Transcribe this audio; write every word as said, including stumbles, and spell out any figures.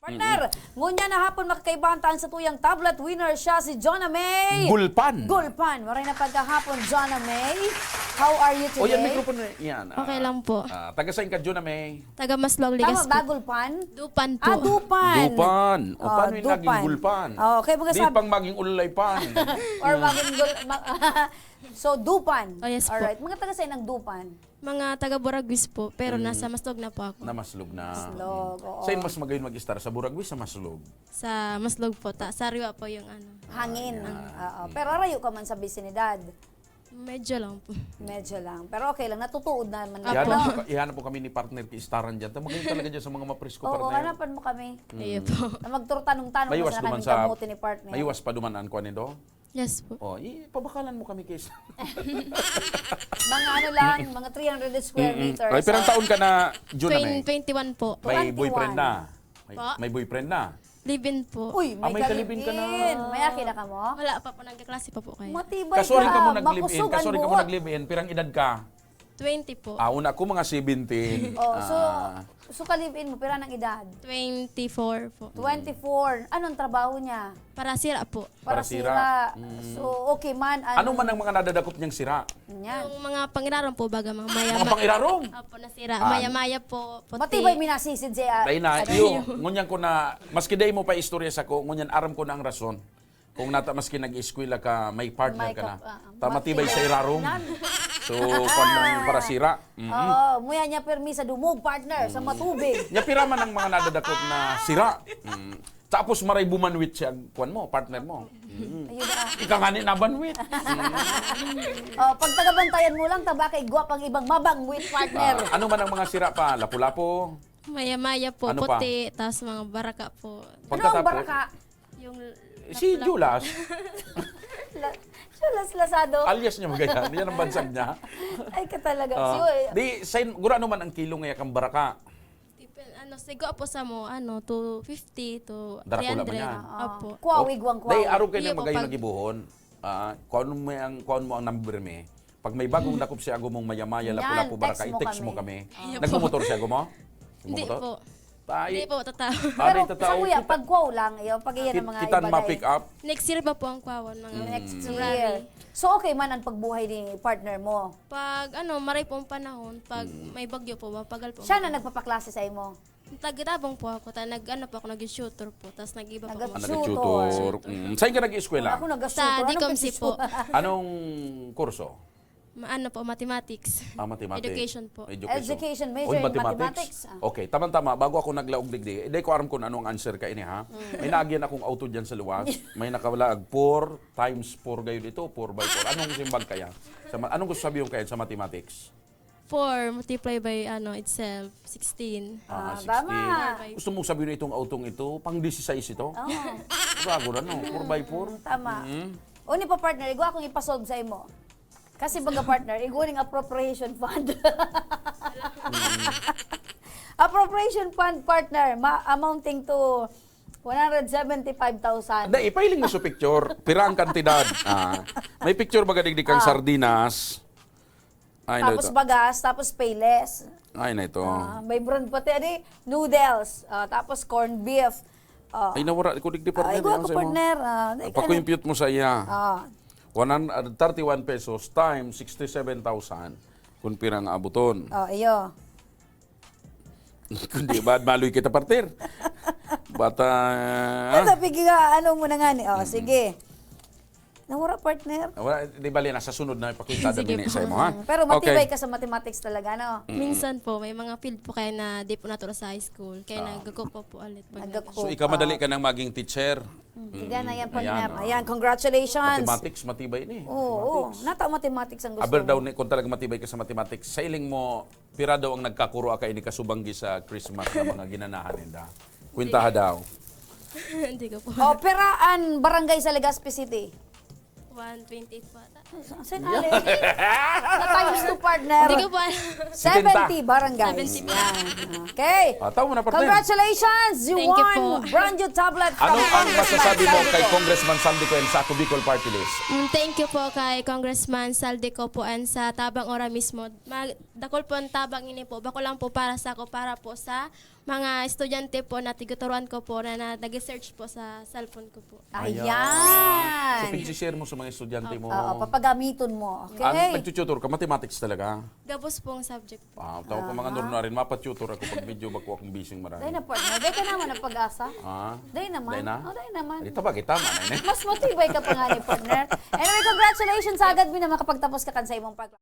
Partner, ngunyan na hapon makakaibahan ta an satuyang tablet winner, siya si Jonah May. Gulpan. Gulpan. Maray na pagkahapon, Jonah May. How are you today? O, yan, microphone na yan. Ah, Okay lang po. ah, taga saan ka, Jonah May? Taga Maslog, Tama Legazpi. ba, Gulpan? Dupan po. Ah, Dupan. Dupan. O, Oh, paano yung naging Dupan. Gulpan? Oh, okay, mga Di sab- pang maging ulay pan. Or maging gul- ma- So, Dupan. Oh, yes po. Alright. Mga taga saan ang Dupan? Mga taga Buraguis po, pero Mm. nasa Maslog na po ako. Namaslog na. Maslog, oo. Saan mas magayon mag-estar? Sa Buraguis, sa Maslog? Sa Maslog po. Ta, sariwa po yung ano. Hangin. Ah, Oo. Pero arayo ka man sa bisinidad. Medyo lang po. Medyo lang. Pero okay lang. Natutuod naman Apo. Ihanap po, ka- ihanap po kami ni partner ki Istaran dyan. Ta, magayon talaga dyan sa mga mapresko, Oo, partner. hanapan mo kami. Mm. Iyo po. Na magturtanom-tanom Maiwas sa duman kaming sa kamote ni partner. Maiwas pa duman ang kuwan nito? Yes po. Oh, i- pabakalan mo kami kay Istaran. Mga ano lang, mga three hundred square Mm-mm. meters. Ay, pirang So, taon ka na, Juna Twen- May? twenty-one po. May Twenty-one. boyfriend na? May, Po? may boyfriend na? Live-in po. Uy, Ah, may may ka-live-in ka na. ka-live-in. May aki na ka mo? Wala pa po, nagkaklase pa po kayo. Matibay Kasuring ka ka. mo nag-live-in, Makusog ang kasuring ka mo buot. nag-live-in, pirang edad ka? Twenty po. Ah, una ko mga seventeen. Oh, so, Ah. so ka-live-in mo, pira ng edad? Twenty-four po. Twenty-four. Anong trabaho niya? Parasira po. Parasira. Parasira. Mm. So, okay man. Ano man ang mga nadadakop niyang sira? Yan. Yung mga pangirarom po, baga, mga maya-, Mga pangirarom? Opo, nasira. Ah. Maya-maya po, puti. Matibay minasisid siya. Dahil na, Ano? yung, ngunyan ko na, maski dahil mo pa istorya sa ko, ngunyan aram ko na ang rason. Kung nata, maski nag-eskwela ka, may partner May ka na. kap-, ah, Ta, matibay matibay. sa irarom. Nan. So, kung mong parasira. Mm-mm. Oo, muya niya permi sa dumog, partner, sa matubig. Nya pira man ang mga nadadakop na sira. Mm. Tapos maray bumanwit siya, kuwan mo, partner mo. Mm. Ayun na. Ika nga ni nabanwit. Mm. Oh, pagtagabantayan mo lang, taba kay igwa pang ibang mabangwit, partner. Ah, ano man ang mga sira pa? Lapu-lapu? Maya-maya po, Ano pa? puti, tas mga baraka po. Ano ang Pagkatapos? baraka? Yung Si lapu-lapu. Julas. La-, Julas Lazado. Alias niya, magayon. Yan ang bansag niya. Ay, ka talaga. Ah, Si, di, sain, gurano man ang kilo ngaya kang baraka? Depend, ano, siguro po sa mo, ano, two fifty to Dracula man three hundred. yan. Oo. Opo. Kuwaw, Oh, igwang kuwaw. Dahil araw kayo Iyo na po, magayon pag nag-ibuhon. Ah, kuwan mo ang, kuwan mo ang number mi. Pag may bagong dakop si ago mong maya-maya, Yan, lapu-lapu, baraka, text mo i-text mo kami. kami. Iyo po. Nagmumotor si ago mo? Hindi Nagmumotor? po. Ay, Hindi po, totoo. Ah, Pero di totoo. sa kuya, Kita- pag kuwaw lang, iyo, pag iyan ang Kit-, mga kitan iba na ma-pick eh. up? Next year pa po ang kwawan, mga Next February. year. So, okay man ang pagbuhay ni partner mo? Pag ano, maray po ang panahon, pag Mm. may bagyo po, mapagal po. Siya na nagpapaklase sa imo? Taga-Tabang po ako, ta-, nag-ano po ako, nag-shooter po, tas nag-iba po ako. Nag-shooter. Ah, nag-shooter. Mm. Saan ka nag-eskwela? Ako nag-shooter. Sa Anong DCOMC po. pagshishooter? Anong kurso? Ma-, ano po, mathematics. Ah, mathematics. Education po. Education. Education, major Oy, in mathematics. mathematics. Ah. Okay, tamang-tama. Bago ako naglaog digdi, hindi ko aram kung ano ang answer ka ini, ha? Mm. May naagyan akong auto dyan sa luwas. May nakawala, four times four gayon ito, four by four. Anong simbag kaya? Sa ma-, anong gusto sabihin kaya sa mathematics? Four multiply by, ano, itself, sixteen. Ah, Ah, sixteen. tama. Gusto mong sabihin na itong autong ito, pang disisais ito? Oo. Bago na, no? Four by four? Mm, tama. Mm. Uni pa, partner, igwa akong ipasolve sa imo. Kasi baga, partner, igwa ning appropriation fund. Mm. Appropriation fund, partner, ma-, amounting to one hundred seventy-five thousand. Hindi, ipahiling mo sa picture. Pira ang kantidad? Ah, may picture baga digdi kang Ah. sardinas? Ay, Tapos ito. bagas, tapos Payless. Ay, na ito. Ah, may brand pati, ano eh, noodles. Ah, tapos corned beef. Ah. Ay, nawara ko digdi, partner, Ay, igwa ko, partner. Ah, di ka Pakumpyut mo sa iya. Ah. One hundred thirty-one pesos times sixty-seven thousand. Kung pirang abuton. Oh, iyo. Kundi ba, maloy kita, partner? Bata, ah? Ano, pigi nga, ano mo na nga ni? Oh, Mm-mm. sige. Nawara, partner. Wala, di bali, nasa sunod na ipakita Sige namin po. sa imo, ha? Mm, pero matibay Okay. ka sa mathematics talaga, no? Mm. Minsan po, may mga field po kaya na di po naturo sa high school. Kaya Ah. nagko po po ulit pag Nagko- So, ikaw madali Ah. ka nang maging teacher. Mm, sige, Mm, ayan po, ayan, Nep. oh. Ayan, congratulations. Mathematics, matibay ni. Oo, oo. Mathematics. Nata mathematics ang gusto Aber mo. daw ni, kung talaga matibay ka sa mathematics, sa iling mo, pira daw ang nagkakuro aka ini kasubanggi sa Christmas na mga ginanahan ninda? Kwentaha daw. Hindi ko po. O, pira an barangay sa Legazpi City? One twenty-eight po ata. Saan ali? Na times two, partner. Hindi ko po alam. Seventy barangays. Seventy po. Yan. Okay. Ah, tao mo na, partner. Congratulations! You Thank you won po. Brand new tablet from Ano ang Congressman masasabi mo kay Saldico. Congressman Saldico and sa Ako Bicol Party List? Mm, thank you po kay Congressman Saldico po and sa Tabang Ora mismo. Mag-, dakul po ang tabang ini po. Bako lang po para sa ako, para po sa mga estudyante po na tiguturuan ko po na, na nag-search po sa cellphone ko po. Ayan. Ayan. So, pag-share mo sa mga estudyante Opo. mo. Oo, papagamiton mo. Okay. Ah, nagtututor ka, mathematics talaga? Gabos pong subject po. Ah, tawag ko mga Aha. normal rin, mapatutor ako pag medyo bako akong busy marami. Dahil na, partner. Dahil ka naman ang pag-asa. Ah? Dahil naman. Dahil na? Oh, dahil naman. Ito ba, kita man, eh. Mas matibay ka pa nga ni partner. Anyway, congratulations. Agad mi na makapagtapos ka kan sa imong pag-